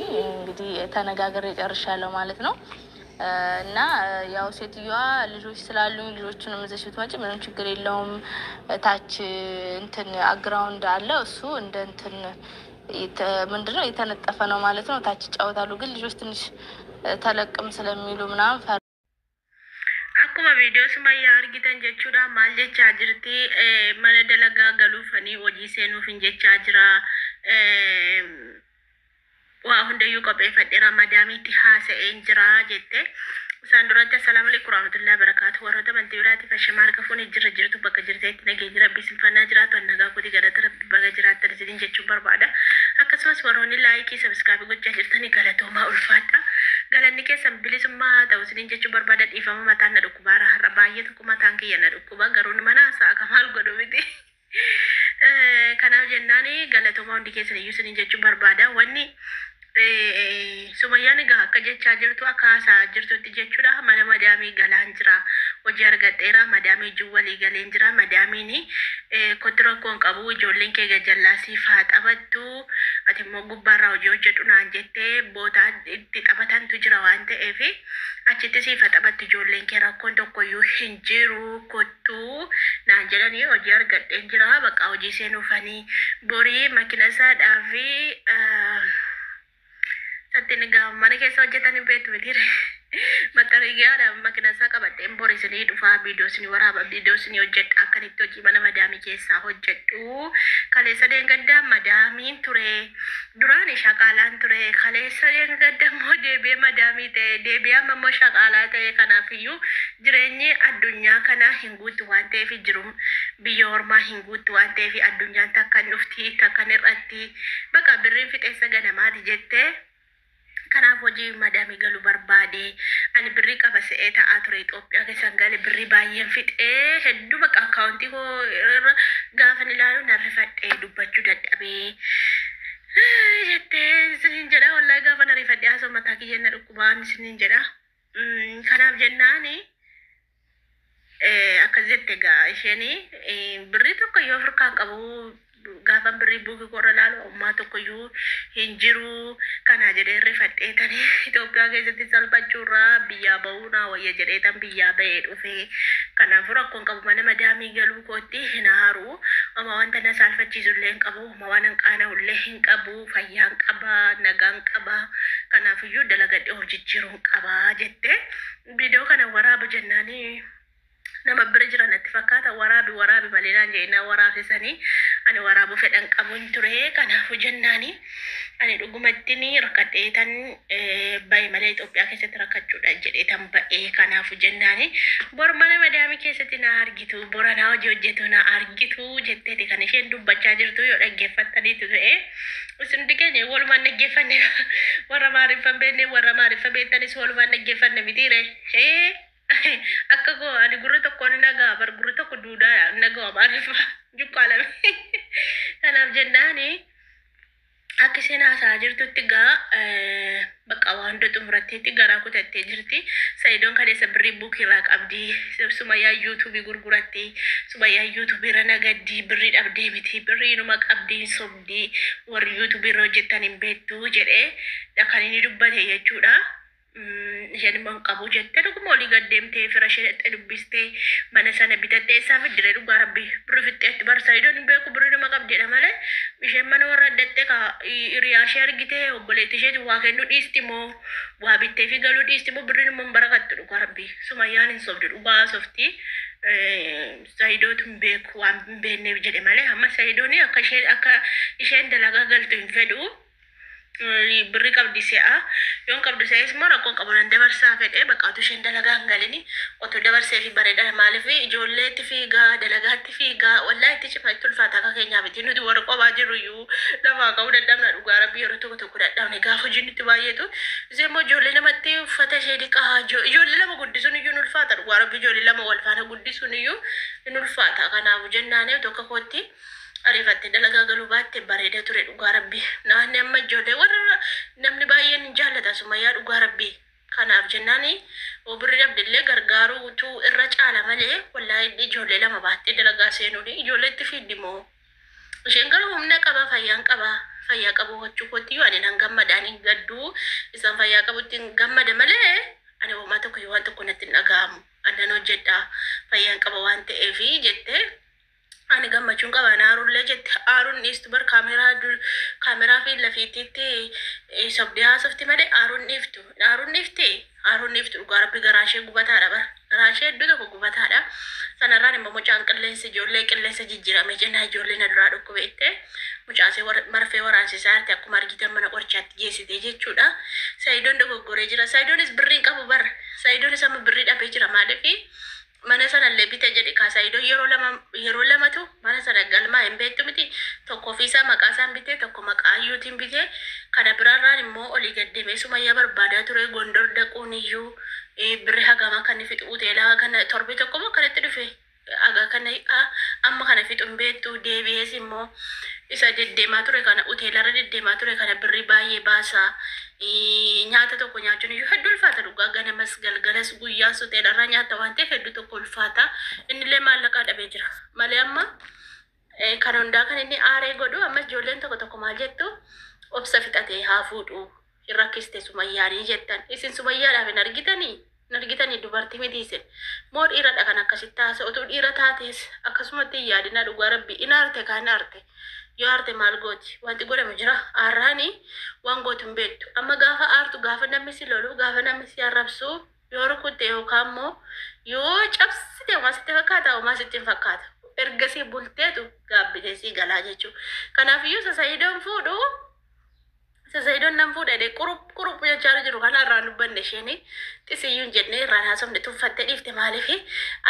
እንግዲህ ተነጋግሬ ጨርሻለሁ ማለት ነው። እና ያው ሴትዮዋ ልጆች ስላሉኝ ልጆቹንም ይዘሽ ብትመጪ ምንም ችግር የለውም። ታች እንትን አግራውንድ አለ፣ እሱ እንደ እንትን ምንድነው የተነጠፈ ነው ማለት ነው። ታች ይጫወታሉ፣ ግን ልጆች ትንሽ ተለቅም ስለሚሉ ምናምን Akkuma viidiyoo Sumayyaa argitan jechuudha. Maal jechaa jirti? Mana dalagaa galuufanii hojii seenuufin jechaa jira. Waa hundayyuu qopheeffadheera, madaamiitti haasa'een jira jette. Isaan duratti assalaamu alaikum warahmatullahi wabarakaatu. Warroota amantii biraatiif ashamaa harka fuunee jirra jirtu bakka jirteetti nageenya rabbii isin fannaa jiraatu an nagaa kooti galata rabbi baga jiraattan isiniin jechuun barbaada. Akkasumas warroonni laayikii sabiskaabii gochaa jirtanii galatoomaa ulfaadha. Galanni keessan bilisummaa haa ta'u isiniin jechuun barbaada. Dhiifama mataan na dhukkubaara har'a baay'ee tokko mataan kiyya na dhukkuba garuu mana haasa'a ka maal godhu miti. Kanaaf jennaan galatoomaa hundi keessan iyyuu isiniin jechuun barbaada. Wanni Sumayyaan egaa akka jechaa jirtu akka haasa'aa jirtutti jechuudha mana madaamii galaan jira hojii argadheera madaamii wajjin walii galeen jira madaamiin kottu rakkoo hin qabu ijoolleen kee gajjallaa siif haa taphattu ati immoo gubbaarraa hojii hojjedhu naan jettee bootaa itti taphatantu jira waan ta'eef achitti siif haa taphattu ijoolleen kee rakkoon tokkoyyuu hin jiru kottu naan jedhanii hojii argadheen jira bakka hojii seenuufanii borii makina isaadhaa fi Sattiin egaa mana keessa hojjetan hin beektu mitiire. Maxxarigiyaadhaan makina isaa qabadheen bor isinii dhufaa viidiyoo isinii waraaba viidiyoo isinii hojjedha akkan itti hojii mana madaamii keessaa hojjedhu. Kaleessa deengaddaa madaamiin ture. Duraan shaqaalaan ture. Kaleessa deengadda immoo deebi'ee madaamii ta'e. Deebi'ee amma immoo shaqaalaa ta'e. Kanaafiyyuu jireenyi addunyaa kanaa hin guuttu waan ta'eef jiru biyya ormaa hin guuttu waan ta'eef addunyaan takka hin dhufti takka hin hir'atti. Baqa birriin fixeessa ganamaati jettee kanaaf hojii madaamii galu barbaade. Ani birrii qaba se'ee ta'aa ture Itoophiyaa keessan gale birrii baay'een fixee hedduu baqa akkaawuntii koo irra gaafan ilaalu nan rifadhee dubbachuu dadhabee jettee isiniin jedha. Wallaahi gaafa na rifadhee haasa'u mataa kiyya na dhukkubaan isiniin jedha. Kanaaf jennaani akkas jette egaa isheen birrii tokko iyyuu ofirkaa hin qabu gaafan birrii buukii koorra ilaalu ammaa tokko iyyuu hin jiru kana jedhee rifadhee tani Itoophiyaa keessatti salphachuurraa biyyaa ba'uu naa wayya jedhee tan biyyaa ba'ee dhufe. Kanaafuu rakkoon qabu mana madaamii galuu kootti hin haaru amma wanta na saalfachiisu illee hin qabu amma waan hin qaana'u illee hin qabu fayyaan qaba nagaan qaba kanaafiyyuu dalagadhee of jijjiiruun qaba jette. Viidiyoo kana waraabu jennaanii nama bira jira natti fakkaata waraabi waraabi malee naan jedhe na waraabsisanii ani waraabuu fedhan qabuun ture kanaafu jennaani ani dhugumatti rakkadhee tan ba'e malee Itoophiyaa keessatti rakkachuudha jedhee tan ba'e kanaafu jennaani bor mana madaamii keessatti na argitu bora na hojii hojjetu na argitu jetteeti kan isheen dubbachaa jirtu yoo dhaggeeffattaniitu ta'e isin hundi keenya walumaan dhaggeeffanne warra maariffan beekne warra maariffa beektanis walumaan dhaggeeffanne mitiire. Akka koo ani gurri tokko ni dhaga'a bar gurri tokko duudaadha hin dhaga'u amaariffa juqqaalame. Kanaaf jennaani akka isheen haasa'aa jirtutti gaa bakka waan hunda xumuratteetti garaa kutattee jirti. Sayidoon kaleessa birrii buukii irraa qabdi. Sumayyaa yuutuubii gurguratti. Sumayyaa yuutuubii irra nagaddi. Birrii dhabdee miti. Birrii inuma qabdi hin sobdi. Warri yuutuubii irra hojjettan hin beektu jedhee kan inni dubbate jechuudha. Isheen immoo hin qabu jette dhuguma olii gad deemtee fira ishee dhaqxee dubbistee mana sana bitattee eessaa fiddire dhugaa rabbi birri fixxeetti bar Sayidoon hin beeku birri numa qabdedha malee isheen mana warra dhaqxee ka hiriyaa ishee argite obboleettii isheetiin waa kennuu dhiisti moo waa bittee fi galuu dhiisti moo birriin immoo hin barakattu dhugaa rabbi Sumayyaan hin sobdu dhugaa haasofti. Sayidootu hin beeku waan hin beekneef jedhe malee amma Sayidoon akka isheen akka isheen dalagaa galtu hin fedhu. Birri qabdi se'a. Yoon qabdu se'es immoo rakkoon qabu nan dabarsaa fedhee bakka utuu isheen dalagaa hin galini otoo dabarsee fi bareeda maaliif ijoolleetti fiigaa dalagaatti fiigaa wallaahi itti cima itti ulfaata akka keenyaa miti nuti warra qophaa jirru iyyuu lafaa ka'uu dadhabna dhugaa rabbii yeroo tokko tokko dadhabne gaafa hojiin nutti baay'atu ishee immoo ijoollee namatti uffata ishee dhiqaa ijoollee lama guddisuun iyyuu hin ulfaata dhugaa rabbii ijoollee lama wal faana guddisuun iyyuu hin ulfaata kanaaf jennaanee tokko kootti ariifattee dalagaa galuu baatte bareeda ture dhugaa rabbi. Naanni amma ijoollee warra namni baay'een hin jaallata Sumayyaa dhugaa rabbi. Kanaaf jennaan birri dhabdellee gargaaruutu irra caala malee wallaahi ijoollee lama baattee dalagaa seenuun ijoolleetti fiiddi moo. Isheen garuu humna qaba fayyaan qaba fayyaa qabu gochuu kootti yoo ani nan gammadaan gadduu, isaan fayyaa qabutti hin gammada malee ani homaa tokko waan tokko natti hin dhaga'amu. Annan hojjedha, fayyaan qaba waan ta'eefi jette. Ani gammachuun qaba aarullee jette. Aaruun dhiistu bar, kaameraa kaameraa fi lafiittiitti sobdee haasofti malee aaruun dhiiftu. Aaruun dhiifti, aaruun dhiiftu. Dhugaa Rabbi, garaan ishee gubataadha bar. Garaan ishee iddoo tokko gubataadha. Sanarraan immoo mucaan qilleensi ijoollee qilleensa jijjiirame jennaa ijoollee na duraa dhukkubeette. Mucaasee marfee waraansisaa jirti, akkuma argitan mana qorichaatti geessite jechuudha. Sayidoon dogoggoree jira. Sayidoonis birrii hin qabu bar. Sayidoonis amma birrii dhabee jira. Maaliifi mana sanallee bite jedhe kaa Sayidoon. Yeroo lama, yeroo lamatu mana sana galmaa hin beektu miti. Tokko ofiisaa maqaa isaan bitee, tokko maqaa ayyuutiin bitee. Kana biraarraan immoo olii gaddemee Sumayyaa barbaadaa ture. Gondor dhaquun iyyuu birri hagama kan inni fixu, hoteelaa kana torbee tokko moo kanatti dhufe aga kana amma kana fixu hin beektu. Deebi'ees immoo isa deddeemaa ture kana, hoteelarra deddeemaa ture kana, birrii baay'ee baasaa. Nyaata tokko nyaachuun iyyuu hedduu ulfaata dhugaa. Ganamas galgalas guyyaas hoteelarraa nyaata waan ta'eef hedduu tokko ulfaata. Innillee maallaqaa dhabee jira malee amma kan hundaa kan inni aaree godhu. Ammas ijoolleen tokko tokko maal jettu? Obsa fixatee haa fuudhu, hin rakkiste Sumayyaanii jettan. Isin Sumayyaadhaaf hin argitanii, hin argitanii? Dubartii miti isin moo dhiiradha kan akkasitti haasa'u? Utuu dhiira taates akkasumatti hin yaadina. Dhugaa Rabbi, in aarte kaan aarte. Yoo aarte maal gooti? Wanti godhamu jira. Aarraani waan gootu hin beektu. Amma gaafa aartu, gaafa namni si lolu, gaafa namni si arrabsu, yoo rukutte yookaan immoo yoo cabsite homaa sitti fakkaata? Homaa sitti hin fakkaata. Ergasii bulteetu gaabbitee sii galaa jechuudha. Kanaafiyyuu Sasayidoon fuudhu, Sasayidoon nan fuudha jedhee qurup qurup jechaa jiru kana irraan dubbanne. Isheen xisiyyuu hin jenne, irraan haasofne, tuffattee dhiifte. Maaliif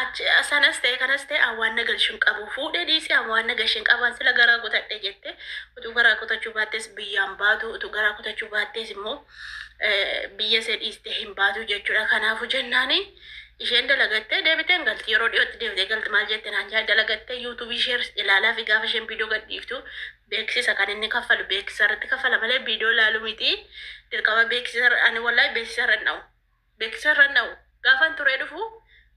achi sanas ta'e kanas ta'e waan na galchu hin qabu, fuudhee dhiisee waan na galchu hin qaban, sila garaa kutadhe jette. Utuu garaa kutachuu baattees biyyaan baatu, utuu garaa kutachuu baattees immoo biyya ishee dhiistee hin baatu jechuudha. Kanaafuu jennaani isheen dalagattee deebitee hin galti. Yeroo dhiyootti deebitee galti. Maal jette naan jaa, dalagattee yuutuubii ishee ilaalaa fi gaafa isheen viidiyoo gadhiiftu beeksisa kan inni kaffalu, beeksisa irratti kaffala malee viidiyoo ilaalu miti. Dirqama beeksisa. Ani wallahi beeksisa irra hin dha'u. Beeksisa irra hin dha'u. Gaafan turee dhufu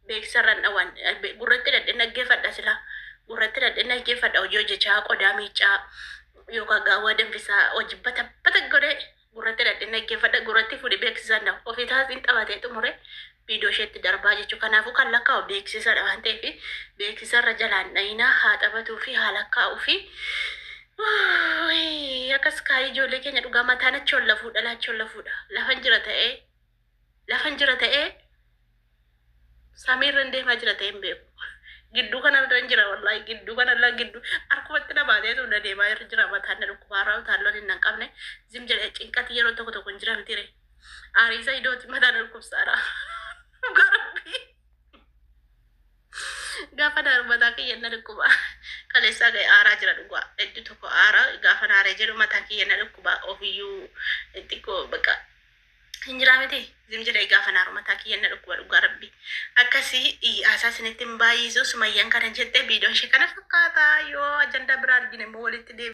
beeksisa irra hin dha'u. Gurratti hidhadhee dhaggeeffadha sila. Gurratti hidhadhee dhaggeeffadha, hojii hojjechaa, qodaa miicaa yookaan gaawwaa danfisaa, hojii bata bata godhee gurratti hidhadhee dhaggeeffadha. Gurratti fuudhee beeksisa hin dha'u. Ofii taatiin taphatee xumure viidiyoo isheetti darbaa jechuudha. Kanaafuu kan lakkaa'u beeksisadha waan ta'eef beeksisa irra jalaan dhayinaa, haa taphatuu fi haa lakkaa'uu fi akkas kaayii. Ijoollee keenya, dhugaa mataan achi ol lafuudha, laachi ol lafuudha. Lafan jira ta'ee, lafan jira ta'ee, samiirra deemaa jira ta'ee hin beeku. Gidduu kanarra hin jira wallaahi, gidduu kanarra, gidduu harkumatti na baateetu na deemaa jira. Mataan na dhukkubaaraa, utaalloon hin qabne zim jedhee cinqati yeroo tokko tokko hin jira mitire. Aariisa idooti mataan na dhukkubsaara. Dhugaa Rabbii. Gaafa naaru mataa kiyya na dhukkuba. Kaleessaa ga'e aaraa jira dhugaa. Hedduu tokko aaraa. Gaafa naaree jedhu mataan kiyya na dhukkuba. Ofiyyuu xiqqoo bakka hin jiraa miti. Zim jedhee gaafa naaru mataa kiyya na dhukkuba dhugaa Rabbi. Akkasii haasaa isinitti hin baay'isu. Sumayyaan kana jettee, viidiyoon ishee kana fakkaata. Yoo ajandaa biraa argine immoo walitti deebi'a.